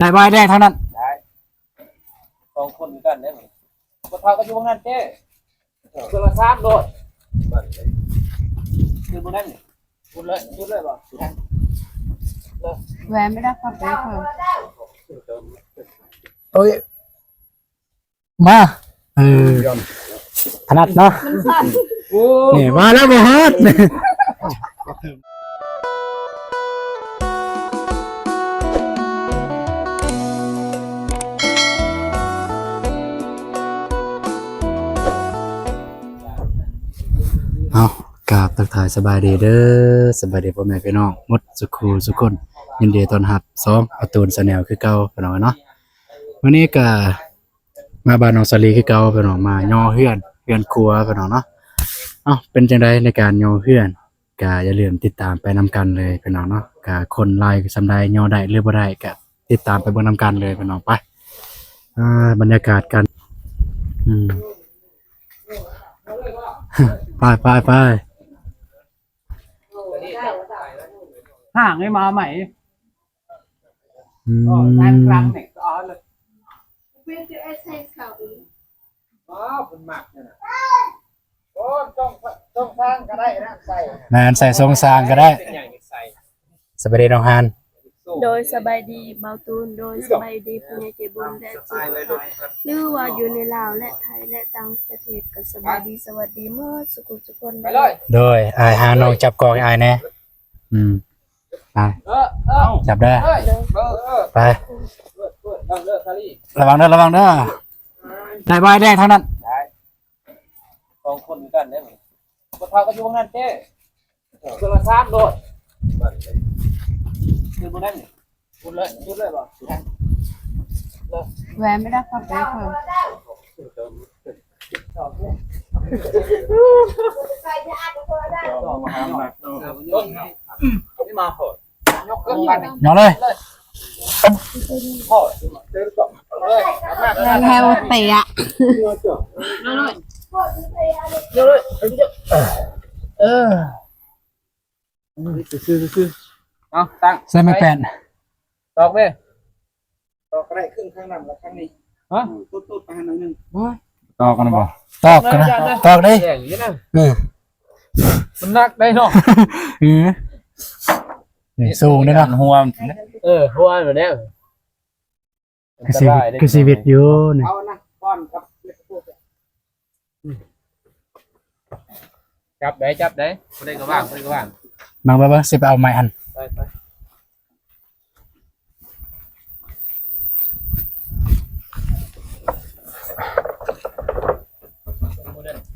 ໄດ້ບໍ່ ໄດ້ທາງນັ້ນ ໄດ້ ສອງຄົນຄືກັນເດ້. ບໍ່ເທົ່າກໍຢູ່ເບື້ອງນັ້ນເຈ້ ເທື່ອລະສາມໂລດ ຄືມື້ນັ້ນ ພຸ້ນເລີຍ ຢຸດເລີຍບໍ່ ແວະໄປດັກຄາເຟເພິ່ນ ໂອ້ຍ ມາ ເອີ ຖະໜັດເນາະ ນີ້ມາແລ້ວ ບໍ່ຮອດ. ເອົາ ກາບທັກທາຍສະບາຍດີເດີ, ສະບາຍດີພໍ່ແມ່ພີ່ນ້ອງໝົດສຸຂູສຸຄົນ, ຍິນດີຕ້ອນຮັບຊ່ອງອາຕູນແຊນແນວຄືເກົ່າ ພີ່ນ້ອງເນາະ. ມື້ນີ້ກະ ມາບ້ານນ້ອງສາລີຄືເກົ່າ ພີ່ນ້ອງ ມາຍໍ້ເຮືອນ ເຮືອນຄົວ ພີ່ນ້ອງເນາະ. ເອົ້າ ເປັນຈັ່ງໃດໃນການຍໍ້ເຮືອນ ກະຢ່າລືມຕິດຕາມໄປນຳກັນເລີຍ ພີ່ນ້ອງເນາະ. ກະຄົນຫຼາຍສ່ຳໃດ ຍໍ້ໄດ້ຫຼືບໍ່ໄດ້ ກະຕິດຕາມໄປເບິ່ງນຳກັນເລີຍ ພີ່ນ້ອງ. ໄປ ອ່າ ບັນຍາກາດການ ອືມ ໄປ ໄປ ໄປ ຫ້າງໃຫ້ມາໃໝ່. ອືມ ອໍ ແຕ່ງຫຼັງນີ້ກໍເອົາເລີຍ ເປັນສິບເອັດ ໃສ່ເຂົ້າອີກ. ອໍ ເພິ່ນມັກນັ້ນນະ. ໂອ້ ຊ່ອງ ຊ່ອງຊ່າງກໍໄດ້ນະ ໃສ່ ແມ່ນ ໃສ່ຊ່ອງຊ່າງກໍໄດ້. ເປັນຫຍັງໃສ່? ສະບາຍດີນ້ອງຮານ. ໂດຍ ສະບາຍດີບ່າວຕູນ. ໂດຍ ສະບາຍດີຜູ້ໃຫຍ່ໃຈບຸນ ແລະ ທີ່ ຫຼືວ່າຢູ່ໃນລາວ ແລະ ໄທ ແລະ ຕ່າງປະເທດ ກໍສະບາຍດີ ສະຫວັດດີໝົດສຸຂູສຸຄົນເດີ. ໂດຍ ອ້າຍຫານ້ອງຈັບກ້ອງໃຫ້ອ້າຍແດ່. ອືມ ໄປ ເອີ ເອີ ຈັບເດີ ເອີ ເອີ ໄປ ເປີດ ເປີດ ເປີດ ລະວັງເດີ ລະວັງເດີ ໄດ້ບໍ່ ໄດ້ທາງນັ້ນ ໄດ້ ສອງຄົນຄືກັນເດ້. ບໍ່ເທົ່າກໍຢູ່ເບື້ອງນັ້ນເຈ້ ເທື່ອລະສາມໂລດ ຄືມື້ນັ້ນ ພຸ້ນເລີຍ ຢຸດເລີຍບໍ່ ແວະໄປດັກຄາເຟເພິ່ນ. ຍໍ້ເລີຍ ແລ້ວແຮວເຕະ ເອີ ເອົາຕັ້ງ ໃສ່ໄມ້ແປ້ນ ຕອກເດ້. ຕອກກໍໄດ້ ເຄິ່ງຂ້າງໜ້າກັບຂ້າງນີ້. ຮະ? ຕຸດໆໄປຫັ້ນໜ້ອຍໜຶ່ງ. ໂອ້ຍ ຕອກກັນນະບໍ່? ຕອກກັນນະ ຕອກເດ້. ເອີ ມັນໜັກໄດ໋ເນາະ. ເອີ ນີ້ສູງເດ້ເນາະ ຫົວ ເອີ ຫົວແນວ ຄືຊີວິດ ຄືຊີວິດຢູ່ນີ້. ເອົານະ ປ້ອນກັບ ຈັບໄດ້ ຈັບໄດ້ ຜູ້ໃດກໍວ່າງ ຜູ້ໃດກໍວ່າງ. ມາ ມາ ມາ ຊິໄປເອົາໄມ້ຫັ້ນ ໄປ ໄປ.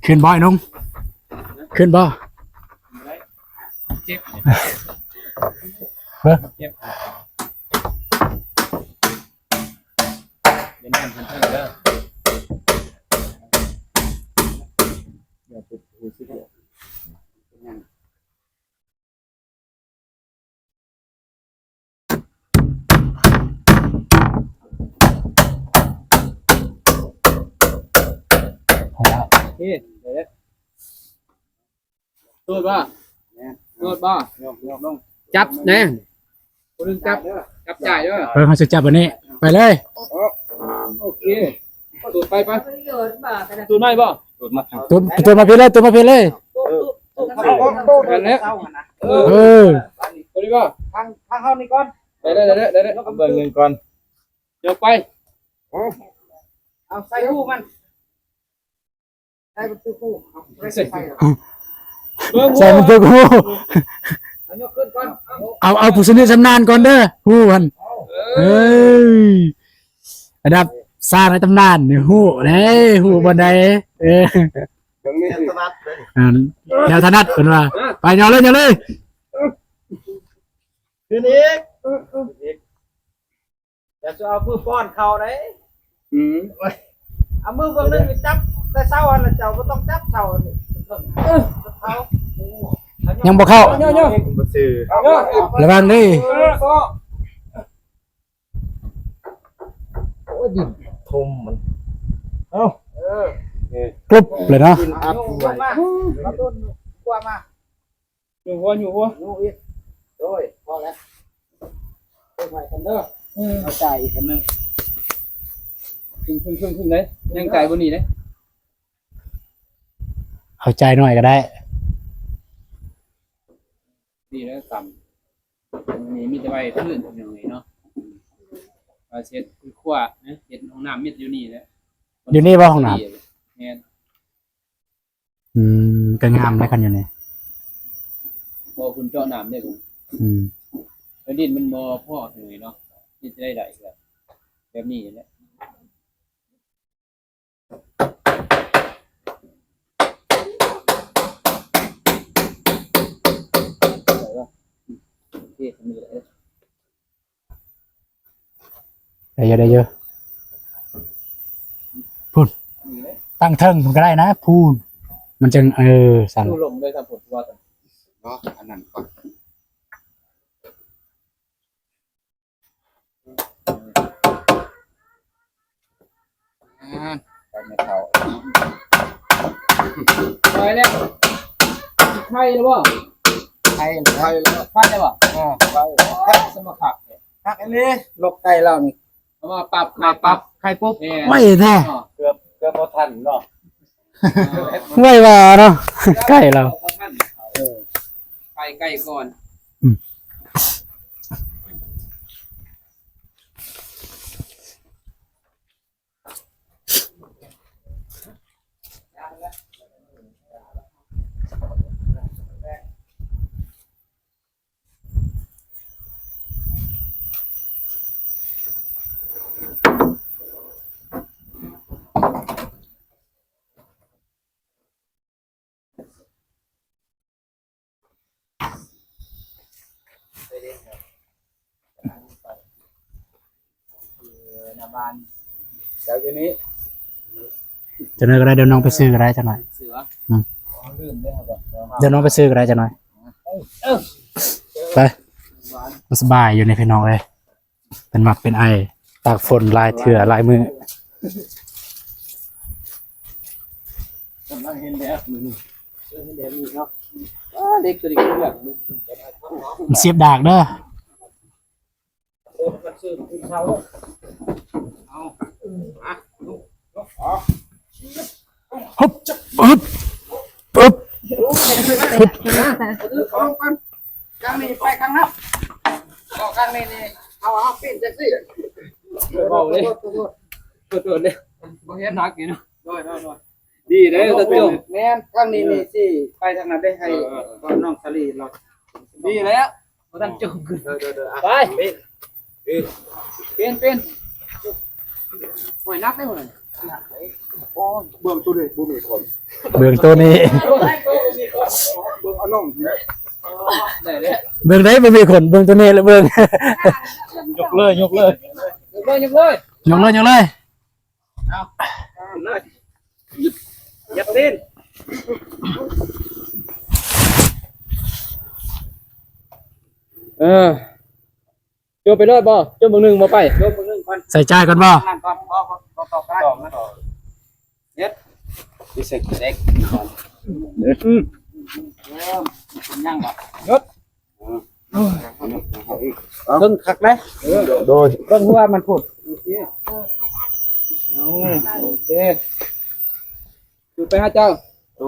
ຂຶ້ນບໍ່ ໄອ້ໜຸ່ມ? ຂຶ້ນບໍ່? ເຈັບ ເບິ່ງ ເຈັບ. ຢ່າແໜ້ນເທິງເດີ ຢ່າໄປຮູ້ສຶກເລີຍ. ໂອເຄ ໂດດບໍ່? ໂດດບໍ່? ຈັບແນ່ ຜູ້ໜຶ່ງຈັບ ຈັບຈ່າຍເດີ. ເອີ ເຮົາຊິຈັບອັນນີ້ ໄປເລີຍ. ໂອເຄ ໂດດໄປ ໄປ. ໂດດໄດ້ບໍ່? ໂດດມາ ໂດດ ໂດດມາພີ້ເລີຍ ໂດດມາພີ້ເລີຍ. ເອີ ເອີ ໄປເລີຍບໍ່? ທາງ ທາງເຮົານີ້ກ່ອນ. ໄດ້ ໄດ້ ໄດ້ ໄດ້ ເອົາເບິ່ງໜຶ່ງກ່ອນ. ຍົກໄປ ເອົາໃສ່ຮູມັນ. ໃສ່ມັນຖືກຮູ ເອົາ ໃສ່ມັນຖືກຮູ ເອົາ ຍົກຂຶ້ນກ່ອນ ເອົາ ເອົາ ເອົາຜູ້ຊຳນິຊຳນານກ່ອນເດີ ຮູ້ຫັ້ນ. ເອີ ເອີຍ ລະດັບຊ່າງໃນຕຳນານນີ້ ຮູ້ເດ້ ຮູ້ບ່ອນໃດ. ເອີ ເບິ່ງນີ້ ແນວຖະໜັດເດ້ ອັນ ແນວຖະໜັດເພິ່ນວ່າ. ໄປ ຍໍເລີຍ ຍໍເລີຍ ຂຶ້ນອີກ. ຢ່າຈະເອົາມືປ້ອນເຂົ້າເດ້. ອືມ ເອົາມືເບື້ອງໜຶ່ງໄປຈັບແຕ່ເສົາຫັ້ນລະ ເຈົ້າບໍ່ຕ້ອງຈັບເສົາອັນນີ້ ເອີ ເຂົາ ຍັງບໍ່ເຂົ້າ ຍັງ ຍັງ ບໍ່ຊື່ ລະວັງເດ້. ເອີ ໂອ້ຍ ດິນຖົ່ມມັນ ເອົ້າ ເອີ ກຣຸບເລີຍເນາະ ດິນອັດໄວ້ ມາ ມາຕົ້ນ ກວ່າມາ. ຢູ່ຫົວ ຢູ່ຫົວ ຢູ່ອີກ ໂດຍ ພໍແລ້ວ ເບິ່ງໄວ້ກັນເດີ. ເອີ ເອົາຈ່າຍອີກອັນໜຶ່ງ. ເພິ່ງໆໆໆເດ້ ຍັງຈ່າຍບໍ່ນີ້ເດ້. ເອົາຈ່າຍໜ້ອຍກໍໄດ້. ນີ້ແຫຼະ ຕຳ ນີ້ມີແຕ່ໄວ້ຄືນ ພີ່ນ້ອງເອີຍເນາະ. ວ່າຊິເຮັດຄົວ ເຮັດຫ້ອງນ້ຳມີແຕ່ຢູ່ນີ້ແຫຼະ. ຢູ່ນີ້ບໍ່ຫ້ອງນ້ຳ? ແມ່ນ. ອືມ ກໍງາມເດ້ຄັນຢູ່ນີ້. ບໍ່ ເພິ່ນເຈາະນ້ຳເດ້. ອືມ ແລ້ວດິນມັນບໍ່ພໍ ພີ່ນ້ອງເອີຍເນາະ. ເຮັດຈັ່ງໃດໄດ້ ແບບນີ້ແຫຼະ. ໄດ້ຢູ່ ໄດ້ຢູ່. ພຸ້ນ ຕັ້ງເທິງພຸ້ນກໍໄດ້ນະ ພຸ້ນ ມັນຈັ່ງ ເອີ ສັ່ນ ເນາະ. ອັນນັ້ນກ່ອນ. ອ່າ ໄປແມ່ເຖົ້າ ໄປແລ້ວ. ໄຂ່ແລ້ວບໍ່? ໄຂ່ ໄຂ່ແລ້ວ ໄຂ່ແລ້ວບໍ່? ເອີ ໄຂ່ ສະມາຄັກ ຄັກອັນນີ້ ລົກໄກ່ລາວນີ້ ເອົາມາປັບ ໄຂ່ປັບ ໄຂ່ປຸບ ໄວແທ້. ເກືອບ ເກືອບບໍ່ທັນເນາະ. ໄວວ່າເນາະ ໄກ່ລາວ ເອີ ໄປໄກກ່ອນ. ອືມ ແຖວຢູ່ນີ້ ຈັກໜ້ອຍກໍໄດ້ ດຽວນ້ອງໄປຊື້ກໍໄດ້ ຈັກໜ້ອຍ. ອືມ ດຽວນ້ອງໄປຊື້ກໍໄດ້ ຈັກໜ້ອຍ. ໄປ ສະບາຍຢູ່ນີ້ ພີ່ນ້ອງເອີຍ. ເປັນຫວັດເປັນໄອ ຕາກຝົນຫຼາຍເທື່ອຫຼາຍມື້. ກຳລັງເຫັນແດດມື້ນີ້ ເຫັນແດດນີ້ເນາະ. ອ້າ ເຫຼັກຕົວນີ້ຄືແບບນີ້ ມັນສຽບດາກເດີ. ເອົາ ມາ ລຸກ ລຸກອອກ. ຮຶບ ຮຶບ ຮຶບ ຮຶບ. ເອົາລົງກ່ອນ ຂ້າງນີ້ໄປຂ້າງນອກ ເອົາຂ້າງນີ້ນີ້ ເອົາ ເອົາປີ້ນຈັ່ງຊີ້. ເວົ້າເລີຍ ໂທດ ໂທດເດ້ ບໍ່ເຮັດໜັກຢູ່ເນາະ. ໂດຍ ໂດຍ ໂດຍ ດີເດ້ ຕາໂຈ້. ແມ່ນ ຂ້າງນີ້ນີ້ຊິໄປທາງນັ້ນເດ້ ໃຫ້ ເອີ ເອີ ເອີ ນ້ອງສາລີລອດ. ດີແລ້ວ ບໍ່ທັນຈົບ. ເດີໆໆ ໄປ ເປັນ ເປັນ ໂອ້ຍ ໜັກເດ້. ໂອ້ຍ ເບື້ອງໂຕນີ້ບໍ່ມີຄົນ ເບື້ອງໂຕນີ້ ເບິ່ງເອົານ້ອງ ໄດ້ແລ້ວ ເບິ່ງໄດ້ບໍ່ມີຄົນ ເບິ່ງໂຕນີ້ລະເບິ່ງ. ຍົກເລີຍ ຍົກເລີຍ ຍົກເລີຍ ຍົກເລີຍ ຍົກເລີຍ ຍົກເລີຍ. ເອົາ ເອົາເລີຍ ຫຍັບຕີນ. ເອີ ໂຈມໄປເລີຍບໍ່? ໂຈມເບິ່ງໜຶ່ງບໍ່ໄປ? ໂຈມເບິ່ງໜຶ່ງກ່ອນ ໃສ່ຈ່າຍກ່ອນບໍ່? ນັ້ນກ່ອນ ບໍ່ ບໍ່ ບໍ່ຕອກ ບໍ່ຕອກ ເຮັດ ຊິເຊັກ ເຊັກກ່ອນ. ອືມ ເອີ ຍັງບໍ່? ຢຸດ ເບິ່ງຄັກເດ້. ໂດຍ ເບິ່ງຫົວມັນພຸ້ນ. ໂອເຄ ເອົາ ໂອເຄ ຄືໄປຫາເຈົ້າ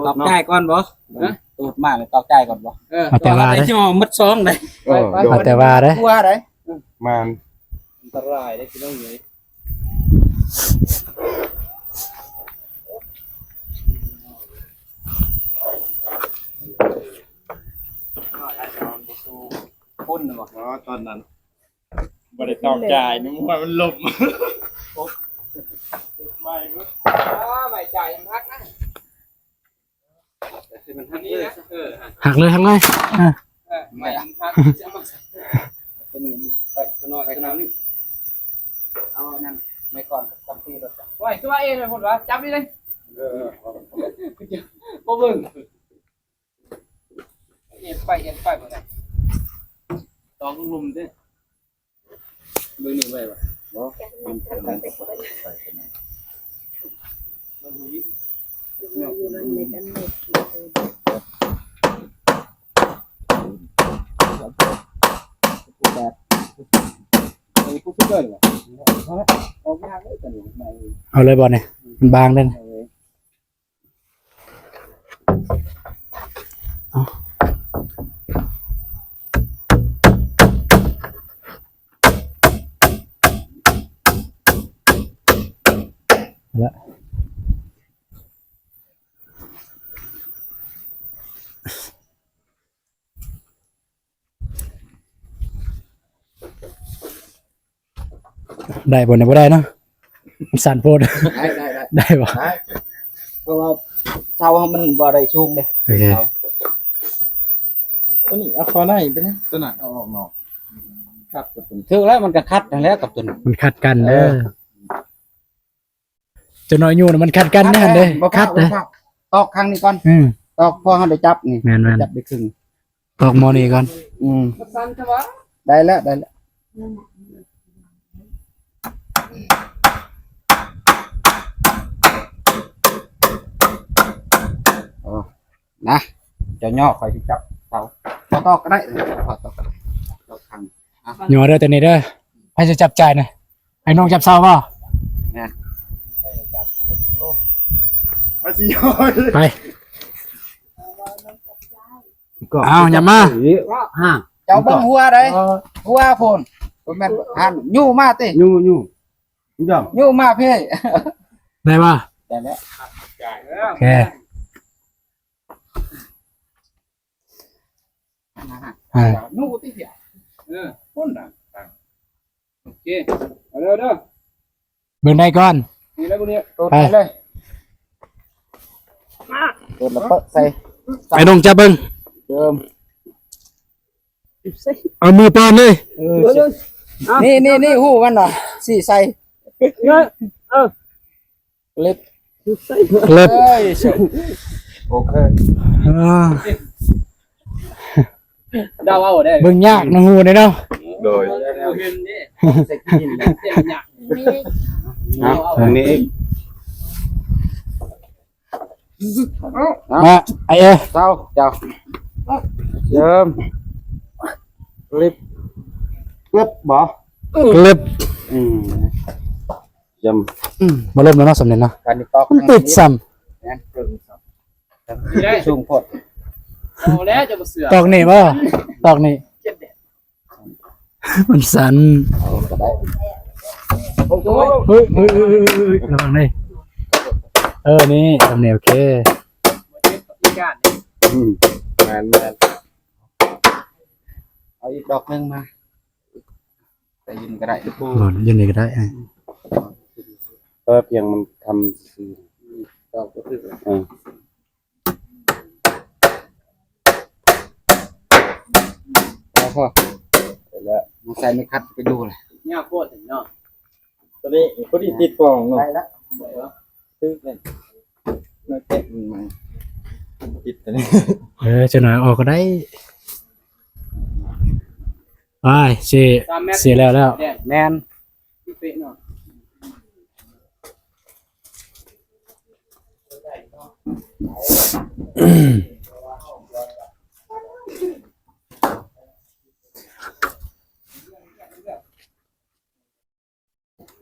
ຕອກຈ່າຍກ່ອນບໍ່? ຮະ? ຕູດມາແລ້ວຕອກຈ່າຍກ່ອນບໍ່? ເອີ ເອົາແຕ່ວ່າເດ້ ໝົດຊອງເດ້. ເອີ ເອົາແຕ່ວ່າເດ້ ກົວເດ້. ແມ່ນ ອັນຕະລາຍເດ້ພີ່ນ້ອງເອີຍ. ຄົນບໍ່? ອໍ ຕອນນັ້ນບໍ່ໄດ້ຕອກຈ່າຍ ນຶກວ່າມັນລົ້ມ. ໄມ້ເບິດ ໄມ້ຈ່າຍຍັງຫັກນະ. ຫັກເລີຍ ຫັກເລີຍ ເອີ ຫັກເລີຍ ຫັກເລີຍ. ເອີ ໄມ້ຫັກ ຕົວນີ້ໄປ ຕົວນ້ອຍ ຕົວນັ້ນນີ້ ເອົາອັນນັ້ນໄວ້ກ່ອນ ກັບຕຳທີ່ລົດ. ໂອ້ຍ ຄືວ່າເອນໄປພຸ້ນວະ ຈັບນີ້ເລີຍ. ເອີ ບໍ່ເບິ່ງ ເອນໄປ ເອນໄປບໍ່ໄດ້ ຕອກລົງລຸ່ມເດ້. ເບິ່ງນີ້ໄວ້ບໍ່? ບໍ່ ມັນເປັນໄປໄປ. ແບບ ໄອ້ຜູ້ ເກີນ ອອກຍາກເລີຍຕົວນີ້ ເອົາເລີຍບໍ່ນີ້? ມັນບາງເດ້. ເອົາ ລະ ໄດ້ບໍ່ນີ້? ບໍ່ໄດ້ເນາະ ມັນສັ້ນໂພດ. ໄດ້ ໄດ້ ໄດ້ ໄດ້ບໍ່? ໄດ້ ເພາະວ່າເສົາມັນບໍ່ໄດ້ສູງເດ້. ໂອເຄ ເສົາ ຕົວນີ້ເອົາເຂົ້າໃນໄປນະ ຕົວນັ້ນເອົາອອກນອກ. ຄັດກັບຕົວນີ້ ຖືກແລ້ວ ມັນກໍຄັດຫັ້ນແຫຼະກັບຕົວນີ້ ມັນຂັດກັນເດີ. ເອີ ເຈົ້ານ້ອຍຢູ່ນະ ມັນຂັດກັນນະຫັ້ນເດ້. ບໍ່ ຂັດເດ້ ບໍ່ ຕອກຂ້າງນີ້ກ່ອນ. ອືມ ຕອກ ພໍເຮົາໄດ້ຈັບນີ້. ແມ່ນໆ ຈັບໄດ້ຄຶ່ງ. ຕອກໝໍ້ນີ້ກ່ອນ. ອືມ ໄດ້ແລ້ວ ໄດ້ແລ້ວ. ເອົາ ນະ ເຈົ້າຍໍ ຂ້ອຍຊິຈັບເສົາ. ບໍ່ຕອກກໍໄດ້ ບໍ່ຕອກກໍໄດ້ ຕອກຂ້າງ. ຍໍເດີ ຕົວນີ້ເດີ. ໃຜຊິຈັບຈ່າຍນະ? ໃຫ້ນ້ອງຈັບເສົາບໍ່? ນະ ໄປ ເອົາ ຫຍັບມາ. ເຈົ້າເບິ່ງຫົວໃດ ຫົວພຸ້ນ ບໍ່ແມ່ນຫັ້ນ ຍູ້ມາຕິ ຍູ້ ຍູ້ ຍູ້ມາພີ້. ໄດ້ບໍ່? ໄດ້ແລ້ວ. ໂອເຄ ອ່າ ນູຕິເດ. ເອີ ພຸ້ນນະ. ໂອເຄ ເອົາເດີ ເດີ ເບິ່ງໄດ້ກ່ອນ. ນີ້ແຫຼະ ໄປເລີຍ ມາ ເປີດລະເປີດໃສ່. ໄປນ້ອງຈັບເບິ່ງ ເດີມ ເອົາມືປ້ອນເລີຍ. ເອີ ນີ້ ນີ້ ນີ້ ຫູມັນນະ ຊີ້ໃສ່ ເອີ ເອີ ເລັບ ເລັບ. ໂອເຄ ອ່າ ເດົາເອົາເດ້ ເບິ່ງຍາກນະຫູເດ້ເນາະ. ໂດຍ ເຫັນເດ້ ເຊັກອິນ ເຈັບຍາກ. ເອົາ ທາງນີ້ອີກ. ມາ ໄອເອ ເຈົ້າ ເຈົ້າ ເຈີມ ເລັບ ເລັບບໍ່? ເລັບ ອືມ ຢ້ຳ ອືມ ບໍ່ລົ້ມແລ້ວເນາະ ສຳເລັດເນາະ. ການນີ້ຕອກ ມັນຕິດຊ້ຳ ແມ່ນ ເຄິ່ງຊ້ຳ ສູງໂພດ. ເອົາແລ້ວຈະບໍ່ເຊື່ອ ຕອກນີ້ບໍ່? ຕອກນີ້ ມັນສັ່ນ. ໂອ້ຍ ໂອ້ຍ ໂອ້ຍ ໂອ້ຍ ລະວັງເດີ. ເອີ ນີ້ ສຳເລັດ ໂອເຄ ອືມ ແມ່ນໆ. ເອົາອີກດອກໜຶ່ງມາ. ໄປຢືນກໍໄດ້ ບໍ່ ຢືນນີ້ກໍໄດ້. ເອີ ພຽງມັນຄຳຊື່ ຕອກບໍ່ຖືກ. ເອີ ພໍ ພໍ ໄປແລ້ວ ມາໃສ່ໄມ້ຂັດໄປດູແຫຼະ. ຍາວໂພດເນາະ ຕົວນີ້ພໍດີຕິດປ່ອງເນາະ. ໄດ້ລະ ຖືກເລີຍ ມາແກະມັນໃໝ່ ຕິດຕົວນີ້. ເອີ ຈັກໜ້ອຍອອກກໍໄດ້. ໄປ ຊິ ສາມແມັດ ຊິແລ້ວແລ້ວ ແມ່ນ ເປະເນາະ.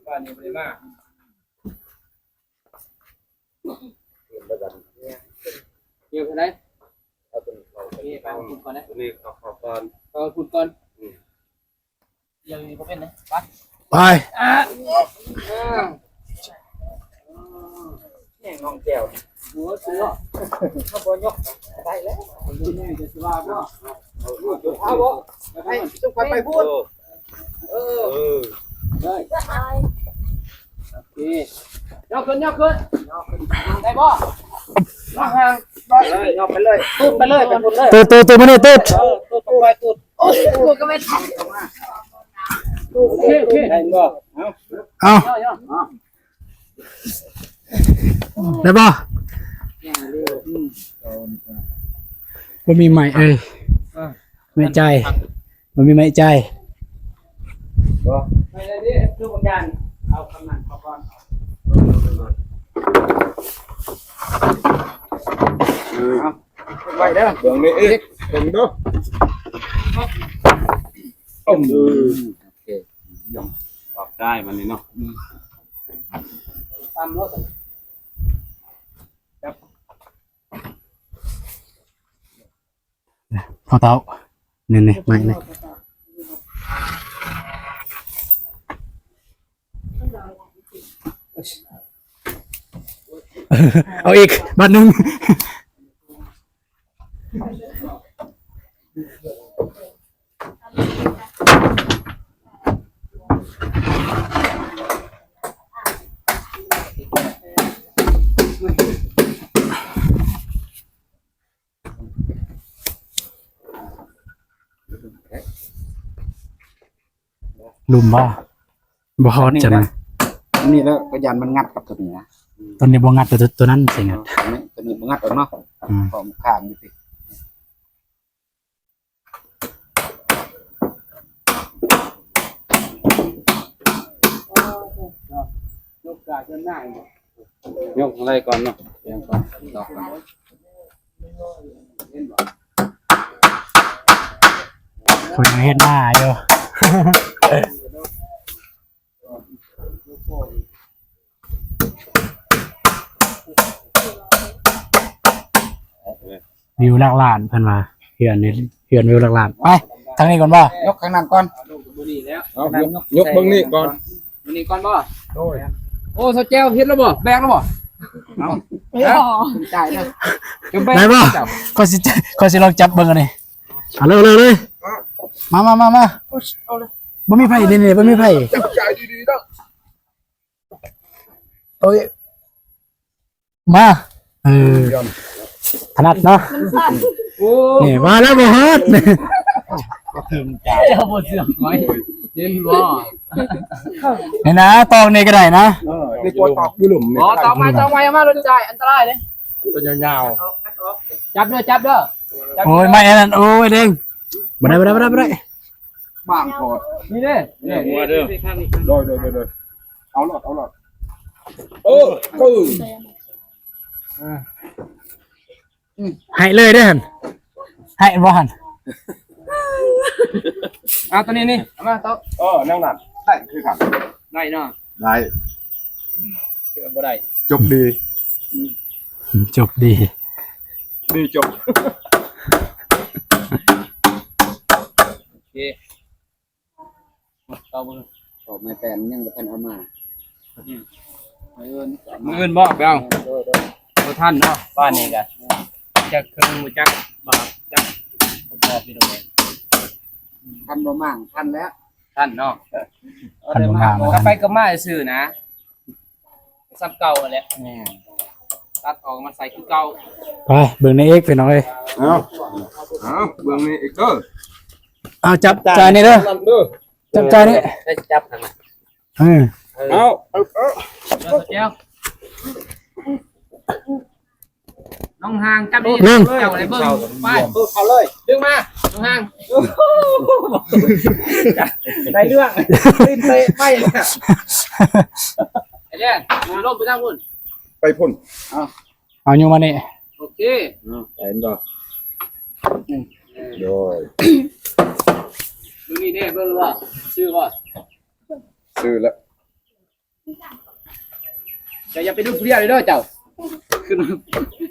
ບ້ານນີ້ບໍ່ໄດ້ມາ ເຮັດຈັ່ງໃດ? ເອົາຕົວນີ້ເຂົ້າ ນີ້ໄປເອົາພຸ້ນກ່ອນນະ ຕົວນີ້ເຂົ້າ ເຂົ້າກ່ອນ ເອົາພຸ້ນກ່ອນ. ອືມ ດຽວນີ້ບໍ່ເປັນເດ້ ໄປ ໄປ ອ່າ ແມ່ງນ້ອງແກ້ວ ໂອ້ຍ ສຸດຍອດ ຖ້າບໍ່ຍົກໄດ້ແລ້ວ ນີ້ຈະຊິວ່າບໍ່? ເອົາບໍ່? ໃຫ້ສຸກໄປພຸ້ນ ເອີ ເອີ ເອີ ໄດ້ ໂອເຄ ຍົກຂຶ້ນ ຍົກຂຶ້ນ ໄດ້ບໍ່? ລອງຫ່າງ ໄດ້ ຍົກໄປເລີຍ ຕູດໄປເລີຍ ໄປພຸ້ນເລີຍ ຕູດ ຕູດ ຕູດ ມານີ້ ຕູດ ເອີ ຕູດ ຕ້ອງໄປຕູດ. ໂອ້ຍ ໂອເຄ ໂອເຄ ໄດ້ບໍ່? ເອົາ ເອົາ ໄດ້ບໍ່? ບໍ່ມີໄມ້ເອີຍ ໄມ້ຈ່າຍ ບໍ່ມີໄມ້ຈ່າຍ. ບໍ່ ໄປເລີຍເດ້ ຄືບັກຢ່າງ ເອົາຄຳນັ້ນເຂົ້າກ່ອນ ເອີ ເອົາ ໄວ້ເດີ ເບິ່ງນີ້ອີກ ເບິ່ງດູ ອືມ ໂອເຄ ຢ້ອມ ອອກ ໄດ້ບັດນີ້ເນາະ ອືມ ຕຳໂລດ ພໍ່ເຖົ້າ ນີ້ໆ ໄມ້ນີ້ ເອົາອີກບາດໜຶ່ງ. ລຸ່ມບໍ່? ບໍ່ຮອດຈັ່ງນະ ອັນນີ້ແຫຼະ ກໍຢ້ານມັນງັດກັບຕົວນີ້ນະ ຕົວນີ້ບໍ່ງັດ ຕົວ ຕົວນັ້ນຊິງັດ ຕົວນີ້ ຕົວນີ້ບໍ່ງັດດອກເນາະ ອືມ ຂອງຂ້າງຢູ່ຕິ ຍົກໄລ່ກ່ອນເນາະ ຍົກໄລ່ກ່ອນເນາະ ເຮັດຫຍັງກ່ອນ ດອກກ່ອນ ເພິ່ນຍັງເຮັດໜ້າຢູ່. ວິວຫຼັກລ້ານເພິ່ນວ່າ ເຮືອນນີ້ ເຮືອນວິວຫຼັກລ້ານ ໄປທາງນີ້ກ່ອນບໍ່? ຍົກຂ້າງນັ້ນກ່ອນ ເອົາ ຍົກເບິ່ງນີ້ກ່ອນ ເບິ່ງນີ້ກ່ອນບໍ່? ໂດຍ ໂອ້ ສາວແຈວເຮັດແລ້ວບໍ່? ແບກແລ້ວບໍ່? ເອົາ ຈ່າຍນະ ໄດ້ບໍ່? ຂ້ອຍຊິ ຂ້ອຍຊິລອງຈັບເບິ່ງອັນນີ້ ເອົາເລີຍ ເອົາເລີຍ ມາ ມາ ມາ ມາ ບໍ່ມີໃຜ ນີ້ໆ ບໍ່ມີໃຜ ຈັບໃຈດີໆເດີ ໂອ້ຍ ມາ ເອີ ຖະໜັດເນາະ ໂອ້ ນີ້ມາແລ້ວ ບໍ່ຮອດ ເຈົ້າບໍ່ເຊື່ອຂ້ອຍ ເຫັນບໍ່ ນີ້ນະ ຕອກນີ້ກໍໄດ້ນະ ເອີ ນີ້ກວດຕອກຢູ່ລຸ່ມນີ້ ບໍ່ ຕອກໄມ້ ຕອກໄມ້ ເອົາມາລົດຈ່າຍ ອັນຕະລາຍເດ້ ຕົວຍາວໆ ຈັບເດີ ຈັບເດີ ໂອ້ຍ ໄມ້ອັນນັ້ນ ໂອ້ຍ ເດ້ງ ບໍ່ໄດ້ ບໍ່ໄດ້ ບໍ່ໄດ້ ບໍ່ໄດ້ ບາງໂພດ ນີ້ເດ້ ນີ້ຫົວເດີ ໂດຍ ໂດຍ ໂດຍ ໂດຍ ເອົາໂລດ ເອົາໂລດ ເອີ ເອີ ໃຫ້ເລີຍເດ້ຫັ້ນ ໃຫ້ບໍ່ຫັ້ນ ເອົາຕົວນີ້ນີ້ ເອົາມາໂຕະ ເອີ ແນວນັ້ນ ໄດ້ຄືກັນ ໄດ້ເນາະ ໄດ້ ເກືອບບໍ່ໄດ້ ຈົບດີ ອືມ ຈົບດີ ດີຈົບ ໂອເຄ ເອົາມື ດອກໄມ້ແປນຍັງບໍ່ທັນເອົາມາ ອືມ ມື້ອື່ນ ມື້ອື່ນບໍ່ໄປເອົາ ໂດຍ ໂດຍ ບໍ່ທັນເນາະ ບ້ານນີ້ກະ ຈັກເຄິ່ງບໍ່ຈັກ ບໍ່ຈັກ ບໍ່ພໍພີ່ນ້ອງເອີຍ ທັນບໍ່ມ້າງ ທັນແລ້ວ ທັນເນາະ ທັນບໍ່ມ້າງ ກະໄປກັບມາຊື່ນະ ສ່ຳເກົ່າຫັ້ນແຫຼະ ແມ່ນ ຕັດອອກມາໃສ່ຄືເກົ່າ ໄປເບິ່ງໃນເອກພີ່ນ້ອງເອີຍ ເອົາ ເອົາ ເບິ່ງໃນເອກເດີ ເອົາ ຈັບຈ່າຍນີ້ເດີ ຈັບຈ່າຍນີ້ ໄດ້ຈັບຫັ້ນນະ ເອີ ເອົາ ເອົາ ເອົາ ແກ້ວ ນ້ອງຫາງຈັບນີ້ ເບິ່ງ ເຈົ້າໄດ້ເບິ່ງ ໄປ ເຂົ້າເລີຍ ດຶງມາ ນ້ອງຫາງ ໄດ້ເລື່ອງ ຕີນເຕະໄປ ໄອ້ແດງ ລົງໄປທາງພຸ້ນ ໄປພຸ້ນ ເອົາ ເອົາ ຍົກມານີ້ ໂອເຄ ເອົາ ໄປເຫັນບໍ່ ເອີ ໂດຍ ເບິ່ງນີ້ເດ້ ເບິ່ງວ່າ ຊື່ບໍ່ ຊື່ແລ້ວ ເຈົ້າຢ່າໄປດູດຜູ້ດຽວເດີເຈົ້າ ຄື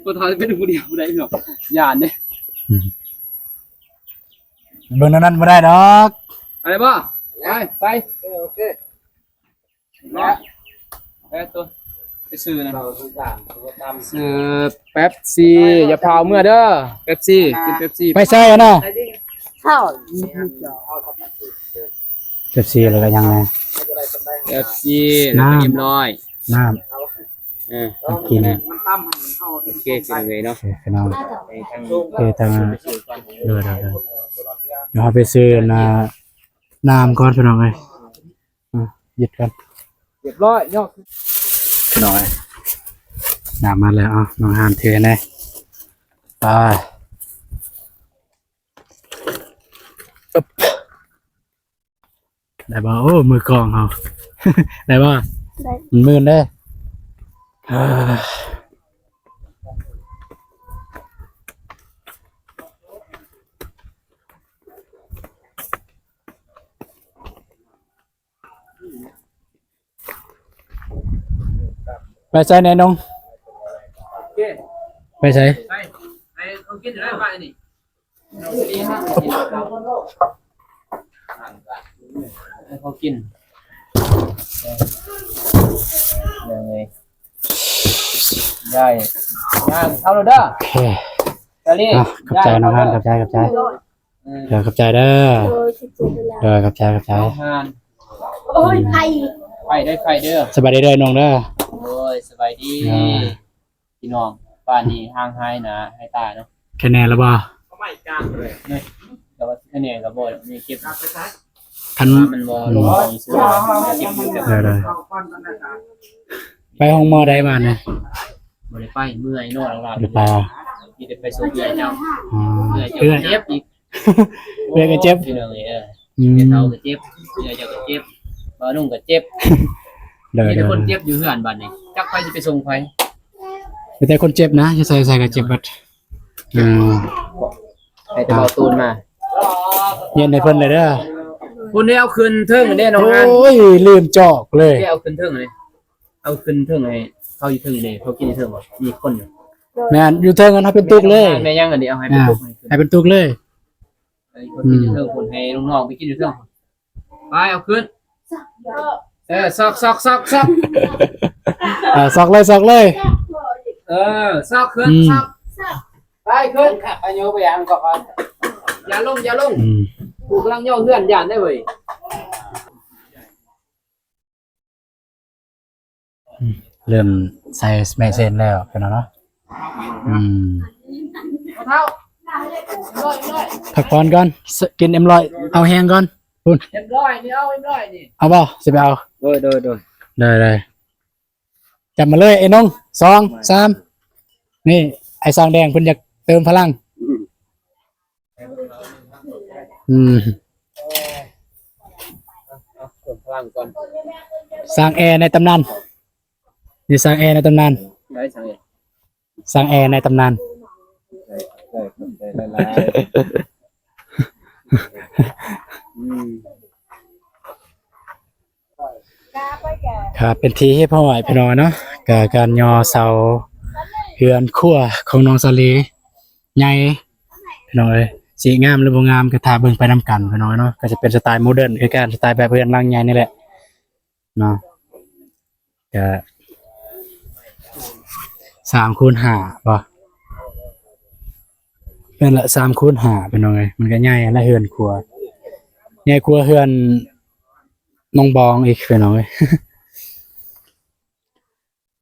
ບໍ່ທັນໄປດູດຜູ້ດຽວຜູ້ໃດເນາະ ຢ້ານເດ້ ອືມ ເບິ່ງແນວນັ້ນບໍ່ໄດ້ດອກ ໄດ້ບໍ່ ໄປ ໃສ່ ເອີ ໂອເຄ ເນາະ ເອີ ໂຕ ໄປຊື້ນະ ຊື້ເປັບຊີ ຢ່າພາເມືອເດີ ເປັບຊີ ກິນເປັບຊີ ໄປໃສ່ຫັ້ນນະ ເປັບຊີ ແລ້ວກໍຫຍັງແດ່ ເປັບຊີ ນ້ຳ ເອັມຮ້ອຍ ນ້ຳ ເອີ ກິນ ໂອເຄ ພີ່ນ້ອງເອີຍເນາະ ໂອເຄ ພີ່ນ້ອງ ໂອເຄ ທາງ ໂດຍ ໂດຍ ໂດຍ ດຽວເຮົາໄປຊື້ອັນນ່າ ນ້ຳກ່ອນ ພີ່ນ້ອງເອີຍ ອາ ຍຶດກ່ອນ ຮຽບຮ້ອຍເນາະ ພີ່ນ້ອງເອີຍ ນ້ຳມາແລ້ວ ເອົາ ນ້ອງຫານເທແດ່ ໄປ ອຶບ ໄດ້ບໍ່? ໂອ້ ມືກອງເຮົາ ໄດ້ບໍ່? ໄດ້ ມັນມື່ນເດ້ ເອີ. ໄປໃສແນ່ນ້ອງ? ໂອເຄ ໄປໃສ? ໄປ ໄປເອົາຂອງກິນຢູ່ໃນບ້ານນີ້ ໃຫ້ເຂົາກິນ ຍັງໄງ ໄດ້ ຍ່າງເອົາໂລດເດີ ໂອເຄ ຕາລີ ອ່ະ ຂອບໃຈນ້ອງຮານ ຂອບໃຈ ຂອບໃຈ ເອີ ເດີ ຂອບໃຈເດີ ໂດຍ ຂອບໃຈ ຂອບໃຈ ເອົາຫານ ໂອ້ຍ ໄຟ ໄຟເດີ ໄຟເດີ ສະບາຍດີເດີນ້ອງເດີ ໂອ້ຍ ສະບາຍດີ ອ່າ ພີ່ນ້ອງ ບ້ານນີ້ຫ່າງຫາຍໜ້າຫາຍຕາເນາະ ແຄ່ແນ່ລະບໍ່? ແຕ່ວ່າແຄ່ແນ່ລະບໍ່ ມີເກັບ ຄັນ ມັນບໍ່ລົງຂອງຊື່ ເອີ ໄດ້ ໄປໂຮງໝໍໄດ້ບ້ານນີ້ ບໍ່ໄດ້ໄປ ເມື່ອຍນອນຫຼັບ ບໍ່ໄດ້ໄປ ມີແຕ່ໄປສົ່ງເອື້ອຍເຈົ້າ ອືມ ເອື້ອຍເຈົ້າເຈັບອີກ ເອື້ອຍກໍເຈັບ ພີ່ນ້ອງເອີຍ ອືມ ເອື້ອຍເຖົ້າກໍເຈັບ ເອື້ອຍເຈົ້າກໍເຈັບ ບ່າວນຸ່ງກໍເຈັບ ໂດຍ ມີແຕ່ຄົນເຈັບຢູ່ເຮືອນບັດນີ້ ຈັກໃຜຊິໄປສົ່ງໃຜ ມີແຕ່ຄົນເຈັບນະ ຢູ່ໃສໃສກໍເຈັບເບິດ ອືມ ໃຫ້ແຕ່ເບົາຕູນມາ ເຢັນໃຫ້ເພິ່ນເລີຍເດີ ພຸ້ນເດ້ ເອົາຂຶ້ນເທິງເດ້ນ້ອງ ໂອ້ຍ ລືມຈອກເລີຍ ເອົາຂຶ້ນເທິງເລີຍ ເອົາຂຶ້ນເທິງໃຫ້ເຂົາຢູ່ເທິງເດ້ ເຂົາກິນຢູ່ເທິງບໍ່ ມີຄົນຢູ່ ແມ່ນ ຢູ່ເທິງຫັ້ນເຮົາເປັນຕຸກເລີຍ ແມ່ນຫຍັງອັນນີ້ ເອົາໃຫ້ເປັນຕຸກ ອ່າ ໃຫ້ເປັນຕຸກເລີຍ ເອີ ເຂົາກິນຢູ່ເທິງ ອືມ ພຸ້ນ ໃຫ້ນ້ອງໆໄປກິນຢູ່ເທິງ ໄປ ເອົາຂຶ້ນ ເອີ ຊອກ ຊອກ ຊອກ ຊອກ ເອີ ຊອກເລີຍ ຊອກເລີຍ ເອີ ຊອກຂຶ້ນ ອືມ ຊອກ ໄປຂຶ້ນ ຂ້າພະໂຍໄປຫາກໍ ຢ່າລົງ ຢ່າລົງ ອືມ ກູກຳລັງຍໍເຮືອນ ຢ້ານໄດ໋ເວີຍ ອືມ ເລີ່ມໃສ່ແມ່ເຊັນແລ້ວພີ່ນ້ອງເນາະ ອືມ ເຖົ້າ ເອັມຮ້ອຍ ເອັມຮ້ອຍ ພັກຜ່ອນກ່ອນ ກິນເອັມຮ້ອຍ ເອົາແຮງກ່ອນ ພຸ້ນ ເອັມຮ້ອຍນີ້ ເອົາເອັມຮ້ອຍນີ້ ເອົາບໍ່? ຊິໄປເອົາ ໂດຍ ໂດຍ ໂດຍ ໄດ້ ໄດ້ ຈັບມາເລີຍໄອ້ນ້ອງ ສອງ ສາມ ນີ້ ໄອ້ສາງແດງເພິ່ນຢາກເຕີມພະລັງ ອືມ ອືມ ເອົາເພີ່ມພະລັງກ່ອນ ຊ່າງແອໃນຕຳນານ ນີ້ຊ່າງແອໃນຕຳນານ ໄດ້ຊ່າງແອ ຊ່າງແອໃນຕຳນານ ໄດ້ ໄດ້ ຂອບໃຈຫຼາຍໆ ອືມ ຄັບ ເປັນທີ່ຮຽບຮ້ອຍພີ່ນ້ອງເນາະ ກະການຍໍເສົາເຮືອນຄົວຂອງນ້ອງສາລີໃຫຍ່ພີ່ນ້ອງເອີຍ ຊິງາມຫຼືບໍ່ງາມກະຖ້າເບິ່ງໄປນຳກັນພີ່ນ້ອງເນາະ ກະຈະເປັນສະໄຕໂມເດີນຄືກັນ ສະໄຕແບບເຮືອນຫຼັງໃຫຍ່ນີ້ແຫຼະເນາະ ກະສາມຄູນຫ້າບໍ່ ແມ່ນລະ ສາມຄູນຫ້າພີ່ນ້ອງເອີຍ ມັນກະໃຫຍ່ຫັ້ນລະເຮືອນຄົວ ໃຫຍ່ກວ່າເຮືອນ ນ້ອງບອງອີກພີ່ນ້ອງເອີຍ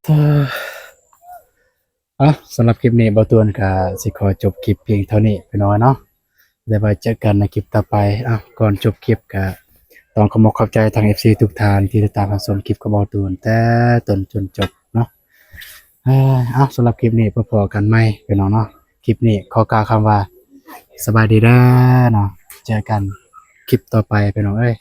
ເອີ ເອົ້າ ສຳລັບຄລິບນີ້ ບ່າວຕວນກະຊິຂໍຈົບຄລິບພຽງເທົ່ານີ້ພີ່ນ້ອງເນາະ ແລ້ວໄວ້ເຈີກັນໃນຄລິບຕໍ່ໄປ ເອົ້າ ກ່ອນຈົບຄລິບກະຕ້ອງຂໍຂອບໃຈທາງເອັຟຊີທຸກທ່ານທີ່ຕິດຕາມຮັບຊົມຄລິບຂອງບ່າວຕວນແຕ່ຕົ້ນຈົນຈົບເນາະ ເອີ ເອົ້າ ສຳລັບຄລິບນີ້ ພໍ້ກັນໃໝ່ພີ່ນ້ອງເນາະ ຄລິບນີ້ຂໍກ່າວຄຳວ່າ ສະບາຍດີເດີເນາະ ເຈີກັນຄລິບຕໍ່ໄປພີ່ນ້ອງເອີຍ.